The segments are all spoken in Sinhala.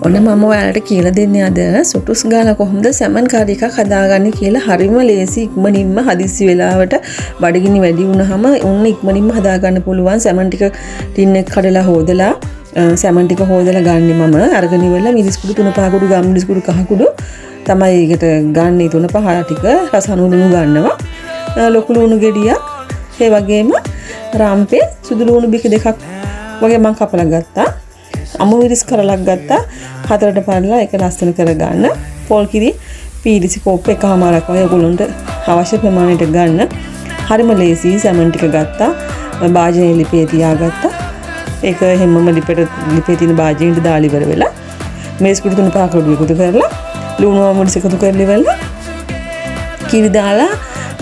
ඔන්න මම ඔයාලට කියලා දෙන්නේ අද සුටුස් ගාලා කොහොමද සැමන් කරි එකක් හදාගන්නේ කියලා. හරිම ලේසි, ඉක්මනින්ම හදිස්සි වෙලාවට බඩගිනි වැඩි වුණාම ඔන්න ඉක්මනින්ම හදාගන්න පුළුවන්. සැමන් ටික ටින් එක කඩලා හොදලා, සැමන් ටික හොදලා ගන්නෙ මම. අරගෙන ඉවරලා මිරිස් කුඩු තුන පහ කුඩු, ගම් මිරිස් කුඩු කහ කුඩු තමයි ඒකට ගන්නේ. තුන පහ ටික රස ලුණු ගන්නවා. ලොකු ලුණු ගෙඩියක්, ඒ වගේම රාම්පේ සුදු ලුණු බික දෙකක් වගේ මං කපලා ගත්තා. අමු මිරිස් කරලක් ගත්තා. හතරට පරලා ඒක ලස්සන කරගන්න. පොල් කිරි පීරිසි කෝප්ප එකමාරක් වගේ ඔයගොල්ලන්ට අවශ්‍ය ප්‍රමාණයට ගන්න. හරිම ලේසි. සැමන් ටික ගත්තා. භාජනයේ ලිපේ තියාගත්තා. ඒක හැමම ලිපේ තියෙන භාජනයට දාලා ඉවර වෙලා මිරිස් කුඩු තුන පහ කුඩු එකතු කරලා ලුණු අමු මිරිස් එකතු කරලා ඉවරලා කිරි දාලා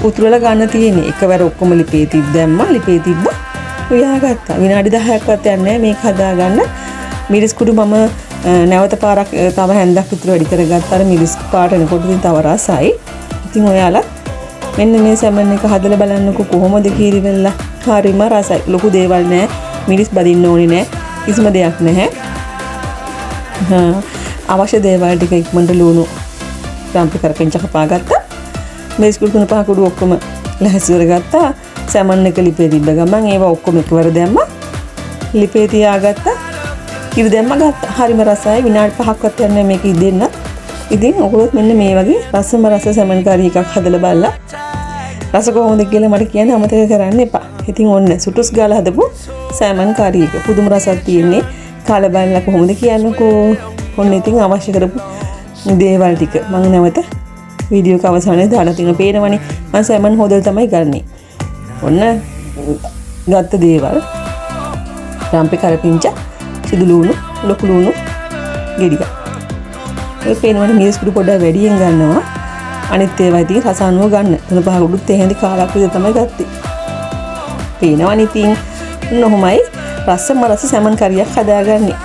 උතුරලා ගන්න තියෙන්නේ. එකවර ඔක්කොම ලිපේ තිබ්බ දැම්මා. ලිපේ තිබ්බ උයාගත්තා. විනාඩි 10ක්වත් යන්නේ නැහැ මේක හදාගන්න. මිරිස් කුඩු මම නැවත පාරක් තව හැන්දක් විතර වැඩි කරගත්තා. අර මිරිස් පාට එනකොට ඉතින් තව රසයි. ඉතින් ඔයාලා මෙන්න මේ සැමන් එක හදලා බලන්නකෝ කොහොමද කීරි වෙලා. හරිම රසයි. ලොකු දේවල් නෑ. මිරිස් බදින්න ඕනේ නෑ. කිසිම දෙයක් නැහැ. අවශ්‍ය දේවල් ටික ඉක්මනට ලුණු රම්පි කරපිංච කපා ගත්තා. මිරිස් කුඩු තුන පහ කුඩු ඔක්කොම ලැහැස්ති කරගත්තා. සැමන් එක ලිපේ තිබ්බ ගමන් ඒවා ඔක්කොම එකවර දැම්මා. ලිපේ තියාගත්තා. කිරි දැම්ම ගත්තා. හරිම රසයි. විනාඩි 5ක්වත් යන්නේ මේක ඉදෙන්න. ඉතින් ඔයගොල්ලොත් මෙන්න මේ වගේ රසම රස සැමන් කරි එකක් හදලා බලලා රස කොහොමද කියලා මට කියන්න අමතක කරන්න එපා. ඉතින් ඔන්න සුටුස් ගාලා හදපු සැමන් කරි එක පුදුම රසක් තියෙන්නේ. කාලා බලලා කොහොමද කියන්නකෝ. ඔන්න ඉතින් අවශ්‍ය කරපු දේවල් ටික මම නැවත වීඩියෝ එක අවසානයේ දාලා තියෙනවා. පේනවනේ මම සැමන් හොදලා තමයි ගන්නෙ. ඔන්න ගත්ත දේවල් රම්පේ කරපිංච, සුදු ලුණු, ලොකු ලුණු ගෙඩියක්. ඔය පේනවනේ මිරිස් කුඩු පොඩ්ඩක් වැඩියෙන් ගන්නවා. අනිත් ඒවා ඉතින් රස අනුව ගන්න. තුන පහ කුඩුත් ඒ හැඳි කාලක් විතර තමයි ගත්තේ. පේනවනේ ඉතින් ඔන්න ඔහොමයි රසම රස සැමන් කරියක් හදාගන්නේ.